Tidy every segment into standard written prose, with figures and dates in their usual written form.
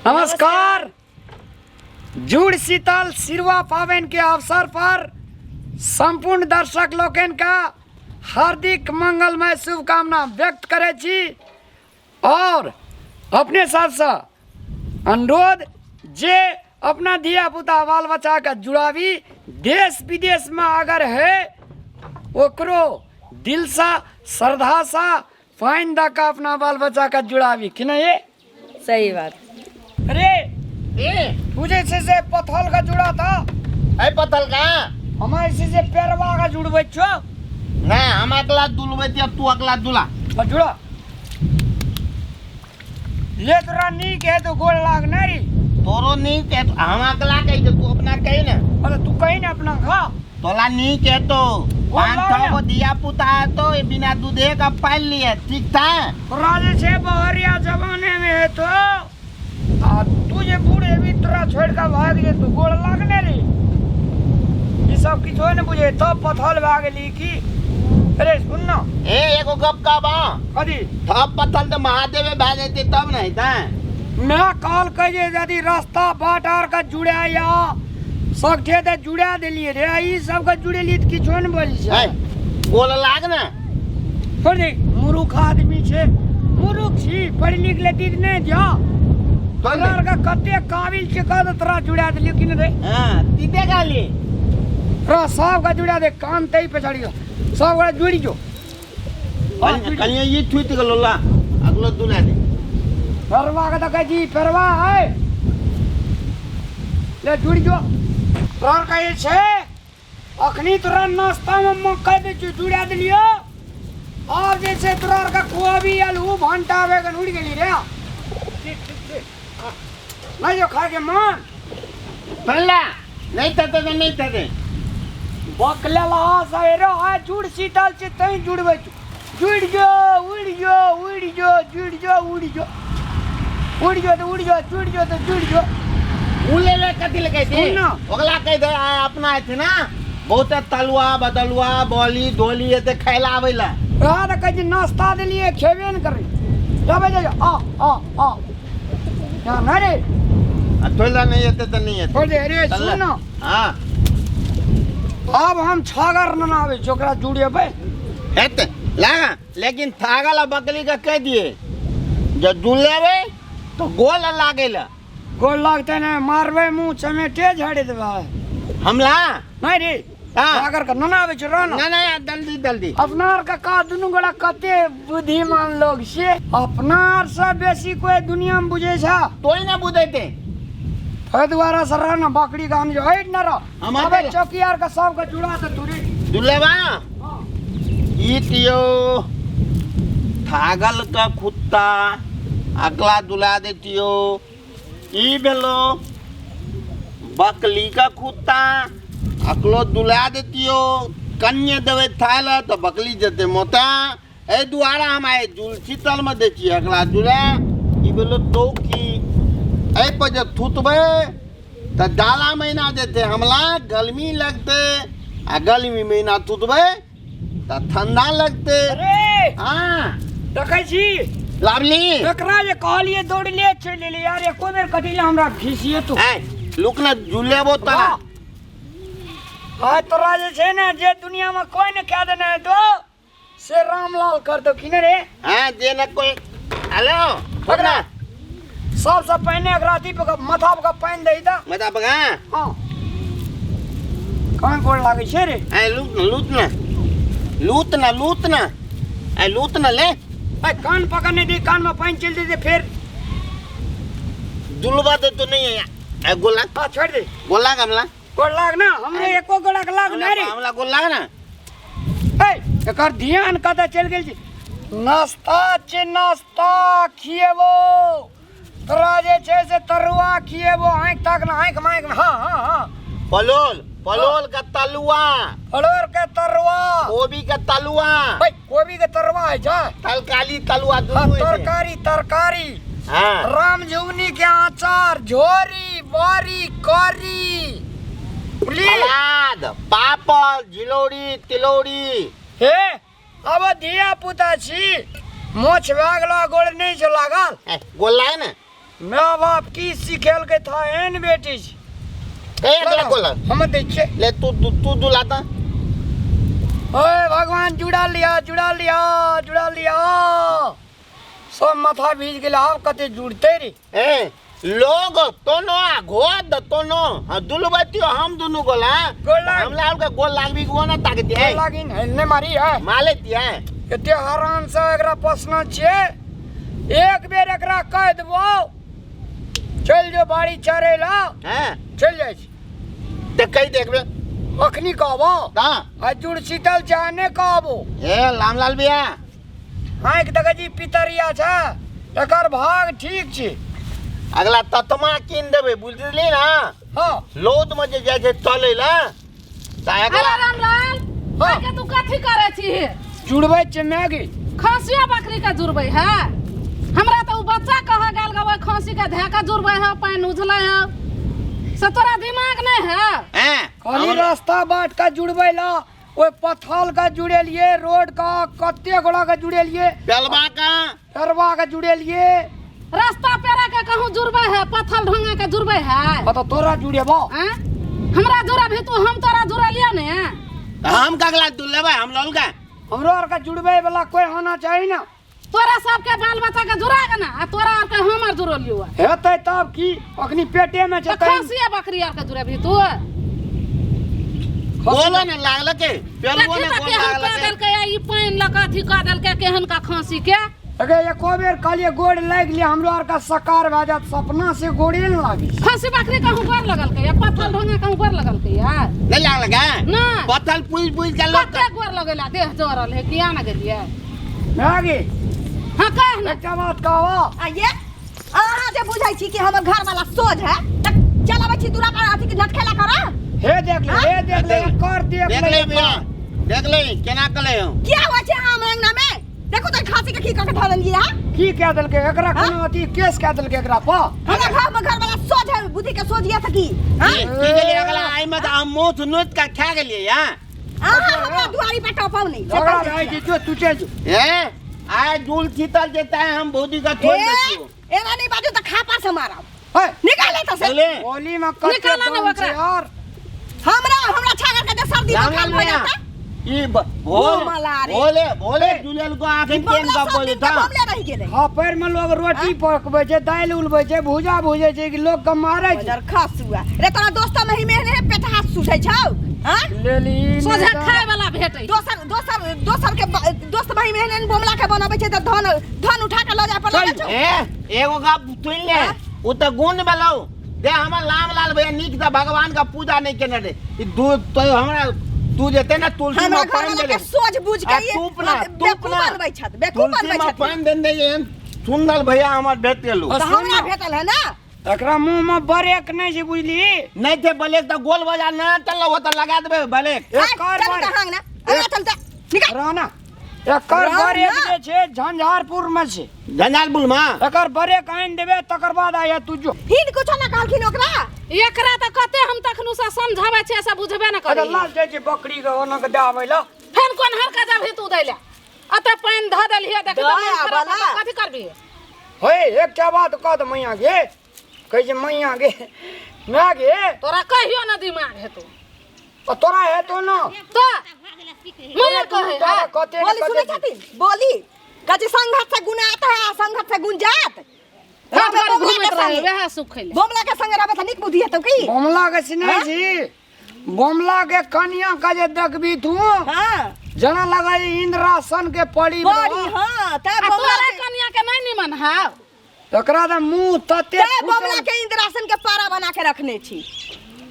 नमस्कार। जुड़ शीतल सिरवा पावन के अवसर पर संपूर्ण दर्शक लोकनि का हार्दिक मंगलमय शुभकामना व्यक्त करै छी और अपने सबसँ अनुरोध जे अपना धिया पुता बाल बच्चाके जुड़ाबी। देश विदेशमे अगर है ओकरो दिलसँ श्रद्धासँ पानि दऽ कऽ अपना बाल बच्चाके जुड़ाबी कि नहि ये? सही बात। अरे ए तू जे छै से पथल के जुड़ा था। ए पथल का हम जे छै से पेरवा के जुड़बै छो। नहीं, हम अगला दुलबै तिया, तू अगला दुला। और जुड़ा ले। तोरा नीक है तो गोल लाग ना री। तोरो नीक है तो हम अगला कही दे, तू अपना कही ना। अरे तू कही ना अपना खा। तोला नीक है तो पाँच छह गो दिया पुता है तो ये बिना दूधे का पाल लिए, ठीक था। तोरा जे छै बहरिया जमाने में है तो आ तू जे बूढ़ हेबी तोरा छोड़ के भाग जे तू गोड़ लागने रे। ई सब किछो ने बुझे तब पथल भए गेली की। अरे सुन ना। ए एगो गप का बा। कथी? तब पथल तो महादेवे भए जेते तब नहीं था। मैं कहल के जे यदि रास्ता बाट आर के जुड़े या सगठे तऽ जुड़ा देलियै रे, ई सबके जुड़ेलियै तऽ किछो ने बोलै छै। ए, गोल लाग ना। छोड़ दे, मूर्ख आदमी छै, मूर्ख छी, पढ़ि लिख लेती तऽ नहि जा। तोरा आरके कते काबिल छै कह तऽ तोरा जुड़ा देलियै कि नहि रे? हाँ, तीते गाली। तोरा सबके जुड़ा दे, कान तै पे चढ़ि गेल। सब गोरा जुड़ि जो। कनिया ये छूट गेलो ला, अगलो दुला दे। परवा के तऽ कहै छी परवा है। ले जुड़ि जो। तोरा कहै छै अखनी तोरा नाश्तामे मकइ दै छियौ, जुड़ा देलियौ। आब जे छै तोरा आरके कोबी आलू भंटा बैगन उड़ि गेली रे। ठीक ठीक ठीक। नहीं जो खा के मन। पल्ला नहीं थे तो नहीं थे। बकले लहा सहेरो आ जुड़ शीतल छै तै जुड़बै छौ। जुड़ जो, उड़ जो, उड़ जो, जुड़ जो, उड़ जो। उड़ जो तो उड़ जो, जुड़ जो तो जुड़ जो। उ ले ले कथी ले कहै सुन छी? ना। ओकरा कहि दे आइ अपना एथि ना बहुत तलुआ बदलुआ बोली धोली एते खाइला आबै ला। तोरा तऽ कहै छी नाश्ता देलियै खेबे ने करै। जाबे जा आ आ आ। ना ना रे। आ तोला नहीं एते तऽ नहीं एते। छोड़ दे अरे सुन ना। हाँ। आब हम छागर न आबै छी ओकरा जुड़ेबै। हेतै लागा, लेकिन थागल आ बकली के कहि दिए जब जुड़ेबै तो गोल लागेला। गोल लागतै ने मारबै मुँह चमेटे झाड़ि देबै। हमला? नहीं रे। हाँ। छागर के नना आबै छै रह ना। ना ना जल्दी जल्दी। अपना आर के का दुनू गोला कते बुद्धिमान लोग से, अपना आर से बेसी कोई दुनिया में बुझे छै। तोय ना बुझैते। एहि दुआरे से रह ना बकरी के हम जो हटि ना रह। हम अबे हटि। चौकी आर के सबके जुड़ा दे तू रे। दुलेबा? हाँ। ई तियो थागल का कुत्ता अगला दुला देतियो। ई भेलो बकली का कुत्ता अकलो दुला देतियो। कन्या देवे थाल तो बकली जते मोता। ए दुआरा हम आए जुल शीतल में दै छियै अगला जुला। ई भेलो टोकी। ए पर जे थुतबै तऽ डाला महीना जेतै हमला गर्मी लगतै, आ गर्मी महीना थुतबै तऽ ठंडा लगतै। अरे! हाँ। देखै छी? लावली। एकरा जे कहलियै दौड़ले चलि एलै यार, एको बेर कथी लए हमरा घिसिए तू। ए, लुक ना जुलेबो तोरा। हाँ, तोरा जे छै ने जे दुनिया में कोई ने कह देने हेतौ से रामलाल कर दो कि ने रे। हाँ, जे न कोई। हेलो, पकड़ा। सबसे पहिने एकरा अथी पर माथा पर पानि दही तऽ। माथा पर, हाँ? हाँ। कहाँ गोड़ लागै छै रे? ए, लूट ना, लूट ना। लूट ना, लूट ना। ए, लूट ना ले। ए, कान पकड़ने दे, कान में पानि चलि जेतै फेर। दुलबा दे तो नहीं है। ए, गोला। हाँ, छोड़ दे। गोला गमला। गोड़ लाग ना, हमरे एको गोड़ा के लाग ना रे। हमला गोड़ लाग ना। ए, एकर ध्यान कतऽ चलि गेल छै? नाश्ता छै, नाश्ता खिएबो तोरा जे छै से तरुआ खिएबो, आँखि तक ना, आँखि माँखि, हाँ हाँ हाँ। पलोल, पलोल का तलुआ। पलोल के तरुआ। कोबी के तलुआ। भाई, कोबी के तरुआ है छै? तरकारी तलुआ दुनू हाँ, होइ छै। तरकारी, तरकारी। हाँ। राम झुगनी के अचार, झोरी, बड़ी, करी। बुझलियै? सलाद, पापड़, झिलौरी, तिलौरी। हे, अब धिया पुता छी, मोछ भए गेलो, गोड़ नहि छौ लागल। ए, गोड़ लाग ने। माय बाप की सिखेलकै था एहन बेटी छै। ए एकरा गोल हम दै छियै। ले तू तू तू दुलाता। ओए भगवान, जुड़ा लिया, जुड़ा लिया, जुड़ा लिया। सब माथा भीज गेल, आब कते जुड़ते रे। ए लोग तो नो आ घो the तो नो हाँ दुलबतियो हम दुनु गोला। गोल लाग। हम लाल के गोल लागबी को ना ताकत है। लागिन हेलने मारी है। माले दिया है। कते हरान से एकरा पोसना छियै। एक बेर एकरा कह देबो चल जो बाड़ी चरे ला। हैं? चल जाइ छी। ते कहि दे एक बेर। अखनी कहबो? हाँ। आ जुड़ शीतल चाहे ने कहबो। ए रामलाल भैया। आँखि देखै छी पितरिया छै, एकर भाग ठीक छै। अगला ततमा कीन देबै बुझली ना? हाँ। लौद में जे जाइ छै चलै ला तऽ अरे अगला रामलाल, हाँ। आके तू कथी करै छी? जुड़बै छै मैगी। खसिया बकरी के जुड़बै है? हमरा तऽ उ बच्चा कह गेल गो ओहि खसी के धए के जुड़बै है, पानि उझलै है। से तोरा दिमाग नहि है? हैं? खाली रास्ता बाट का जुड़बै ला, ओहि पथल का जुड़ेलिए, रोड का कते गोड़ा का जुड़ेलिए, पेलबा का पेरवा का जुड़ेलिए। रास्ता पेरा के कहूँ जुड़बै है, पत्थर ढोंगा के जुड़बै है? हाँ तो तोरा जुड़ेबो। आँ? हमरा जुड़बही तू, हम तोरा जुड़लियो ने। हम कगला दुलेबै हम लौल का। हमरो आर का जुड़बै वाला कोई होना चाहिए ना। तोरा सबके बाल बच्चा के जुड़ा के ना, आ तोरा आर के हम आर जुड़लियो। हेतै तब की अखनी पेटे में छै। तऽ खसिया बकरी आर के जुड़ेबही तू? बोलो ने लागल के पेलबो देखी ने तऽ गोल केहन लागल कऽ के। देलकै आ ई पानि लऽ कऽ अथी कऽ देलकै केहन का खांसी के। अगे एको बेर कहलिए गोड़ लागि लिया हमरो आर का सकार भए जात, सपना से गोड़े ने लागी। खसी बकरी कहूँ गोड़ लगलकै या पत्थर ढोंगा कहूँ गोड़ लगलकै या? नहीं लागल के? नहि। पत्थर पूज पूज के लोग कते गोड़ लगेला देह जरल है किया ना गेलियै? मैगी। हाँ कह ने। एकटा बात कहबो। आइए अहाँ जे बुझै छी कि हमर घर वाला सोझ है तऽ चल अबै छी दूरा पर अथी के नटखेला कर। हे देख ले, हे देख ले, कर देख देख ले। ले भैया, देख ले केना कले हो। क्या हुआ छै आम अंगना में? देखो तो खांसी के की कह के धऽ देलियै हां? की कह देलकै एकरा? कोनो अथी केस कह देलकै एकरा पर? हमरा घर में घर वाला सोझ है, बुद्धि के सोझ ये सकी हां? की गेलियै अगला आई में तऽ हम मोथ नोच के खा गेलियै हां। अहाँ हमरा दुआरी पर टपाउ नहीं। झगड़ा भए छै, जो तू चलि जो। ए आय जुल शीतल जेता है हम भौजी का छोड़ ए दै। एना नहीं बाजू तऽ खापा से मारब। हे निकाले तऽ से। ले होली में कते निकाला ना दम छै ओकरा। यार। हमरा हमरा छागर के जे सर्दी रामलाल बुखार भऽ भैया जाता। ई भोल माला रे। भोले भोले जुलेल को आखिर केन बमला का सब बोले दिन के था। बमले रहि गेलै। खापैर में लोग रोटी पकबै छै, दालि उलबै छै, भूजा भूजै छै कि लोग के मारै छै। बजर खसुआ रे तोरा दोस्त में ही मेहने पेट हाथ सुझै छौ हां? लेली सोझा खाय वाला भेटै। दोसर दोसर दोसर के दोस्त भाई मेहने बोमला के बनाबै छै तऽ धन धन उठा के लऽ जाय पर लागल छौ। ए एगो गप सुन ले, उ तऽ गुण बेलौ दे हमर रामलाल भैया नीक से भगवान का पूजा नहीं केने रे। ई दूध तो हमरा तू जेते ना तुलसी हमरा में घर पानी वाला देले के सोझ बुझ आ के ये तूप ना, तूप बेवकूफ ना। बनबै छथि, बेवकूफ तुलसी बनबै में छथि। पानी देने दे एहन सुंदर भैया हमर भेट गेलौ। तऽ हमरा भेटल है ना। एकरा मुंह में बरेक नहीं छै बुझली। नहीं थे बलेक तऽ गोल बजा ना चल हो तऽ लगा देबे बलेक। एकर चल बरेक तऽ हांग ना अरे चल तऽ निकल रहना। एकर रहना। बरेक जे छै झंझारपुर में छै। झंझारपुर में एकर बरेक आनि देबे तकर बाद आया तू जो। हिन कुछो ना कहलखिन ओकरा। एकरा तऽ कते हम तखनु से समझाबै छियै से बुझबे न अरे करै। लाल जाइ छै बकरी के ओना के दे आबै ला। फेन कोन हरका जाबही तू दै ले? अते पानि धऽ देलही देखी तऽ दया मोन खराब बला। हेतौ, कथी करबही? हे एकटा बात कह दे मैया गे, कहै छै मैया गे माय गे। तोरा कहियो न दिमाग हेतौ। आ तोरा हेतौ न। तऽ मैया कहै है। तोरा कते ने बोली सुनै कते छथिन? बोली कहै छै संघत से गुण आता है आ संघत से गुण जात। रात भरि बोमला के घुमैत रहै संगे। वएह सुखै ले। बोमला के संगे रहबै तऽ नीक बुद्धि हेतौ की? बोमला के सिनै छी, बोमला के कनिया के जे देखबी तू हाँ जना लगा इंद्रासन के पड़ी बड़ी हाँ तै आ बोमला तोरा के कनिया के नहि निमन हाव। तकरा तऽ मुंह तते तै फूटल बोमला के इंद्रासन के पारा बना के रखने छी।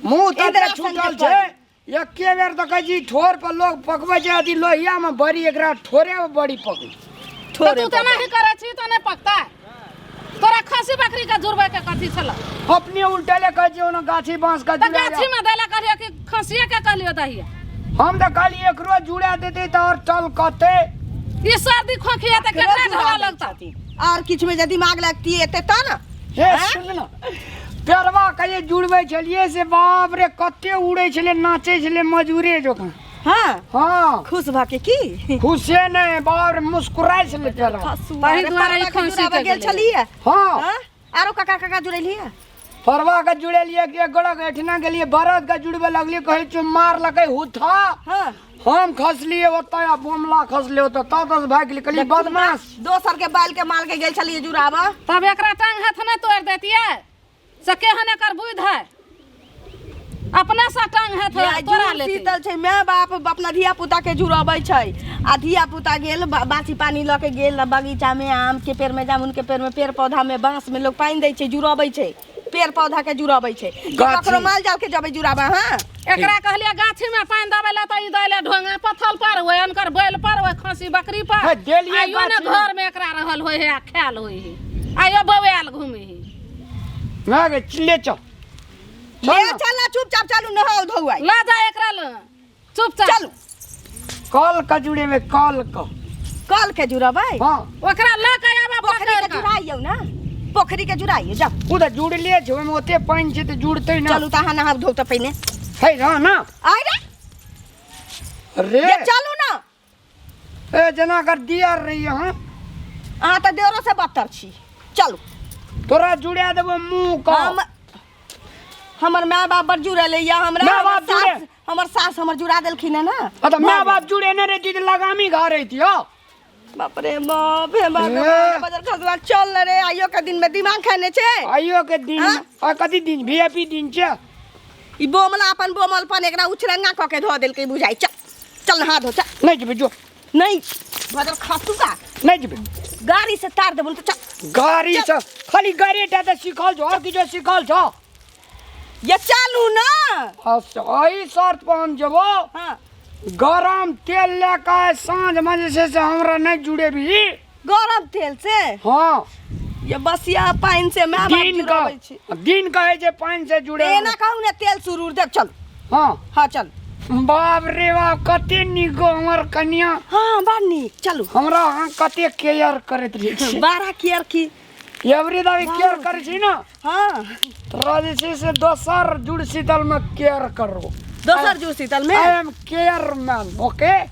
मुंह तते इंद्रासन के छूटल छै। एके बेर देखै छी ठोर पर लोग पकबै छै अथी लोहिया में बड़ी, एकरा ठोरे में बड़ी पकै। तऽ तू तऽ नहि करै छी तऽ नहि पकतै। तोरा खसी बकरी के जुड़बै के कथी छलौ? अपने उल्टेले कहै छै ओना गाछी बांस के तऽ जुड़ा गाछी में दै लए कहलियै कि खसिये के कहलियो दहिया? हम तऽ कहलियै एकरो जुड़ा देतै तऽ और चल कतै। ई सर्दी खोखी है तऽ केकरा ढोआ लगतौ? और किछु में जे दिमाग लगती एते तऽ ना। हे सुन ना, पेरवा के जे जुड़बै छलियै से बाप रे कते उड़ै छलै, नाचै छलै मजूरे जकाँ। हाँ हाँ खुश भऽ के की? खुशे नहीं, बाप रे मुस्कुराइ छलै पेरवा। खसुआ ताहि रे, दुआरे ई परवा के खांसी जुड़ाबऽ के गेल गेलै। छलियै। हाँ हाँ? आरो कका कका जुड़ेली है? परवा के जुड़ेलिए कि एक गोड़ा के एठिना गेलिए, बरद के जुड़बे लगलिए, कहै छै मार लकै हुथा। हाँ। हम खसलिए ओतऽ आ बोमला खसले ओतऽ, तब तक भागि गेलिए, कहलिए बदमाश। दोसर के बैल के माल के गेल छलिए जुड़ाबऽ। तब एकरा टांग हाथ नहि तोड़ि दैतियै से केहन एकर बुद्धि है, अपने से टांग हाथ या तोड़ा जुड़ लेतै। शीतल छै, माय बाप अपना धिया पुता के जुड़बै छै आ धिया पुता गेल बासी पानी लऽ के गेल बगीचा में, आम के पेड़ में, जामुन के पेड़ में, पेड़ पौधा में, बांस में लोग पानि दै छै, जुड़बै छै, पेड़ पौधा के जुड़बै छै। गाछी। ककरो माल जाल के जबै जुड़ाबऽ। हाँ, एकरा कहलियै गाछी में पानि देबै लए तऽ ई दैले ढोंगा पत्थल पर, ओहि अनकर बैल पर, ओहि खसी बकरी पर। हे, देलियै आइयो ने गाछी में। घर में एकरा रहल होइ है आ खायल होइ है, आइयो बौआयल घुमै है। ना गे, चिल्ले चल। ले चल ना, चुपचाप चलू, नहाउ धोआइ। लऽ जा एकरा लऽ चुपचाप। चलू। कल के जुड़ेबै, कल के। कल के जुड़बै? हाँ। ओकरा लऽ के आबऽ, पोखरी के पकड़ि कऽ। जुड़ाइयौ ना, पोखरी के जुड़ाइयौ, जाउ। ओ तऽ जुड़ले छै, ओहिमे ओते पानि छै तऽ जुड़तै ना। चलू तऽ अहाँ नहाउ धोउ तऽ पहिने। है रह ना। आइ रे। रे। ये चलू ना। ए जेना कर दियर रही अहाँ। अहाँ तऽ देवरो से बदतर छी। चलू। तोरा जुड़ा देबो मुँह के। हमर माय बाप बड़ जुड़ल या हमरा। माय हमर बाप जुड़े? सास, हमर सास हमर जुड़ा देलखिन है ना। आ तऽ माय बाप जुड़े नहि रहिती तऽ लगामी घर रहिती हो। बाप रे बाप, हे बाप रे ए। बाप, बजर खसुआ चल न रे, आइयो के दिन में दिमाग खाने छै। आइयो के दिन हाँ? आ कथी दिन, वीआईपी दिन छै। ई बोमला अपन बोमलपन एकरा उछरंगा कऽ के धऽ देलकै बुझाइ। चल चल नहा धो, चल। नहि जेबै जो। नहीं बजर खसुआ नहि जेबै। गाड़ी से तार देबो तऽ चल। गाड़ी से खाली गाड़ी टा तऽ सिखल छौ, आओर किछो सिखल छौ? ये चलू ना। अच्छा, एहि शर्त पर हम जेबो। हाँ। गरम तेल लए कऽ साँझमे जे छै से हमरा नहि जुड़ेबही। गरम तेल से? हाँ। ये बसिया पानि से माय बाप दिन जुड़ाबै छी। के दिन कहै छै पानि से जुड़े। एना कहू ने, तेल सुरूर देब, चल। हाँ। हाँ चल। बाप रे बाप, कते नीक हो हमर कनिया। हाँ बड़ नीक, चलू। हमरा अहाँ कते केयर करैत रहै छी। बारह केयर की? एवरी दाबी केयर करै छी ना? हाँ। तोरा जे छै से दोसर जुड़ शीतल में केयर करो। दोसर जुड़ शीतल में? I am care man, okay?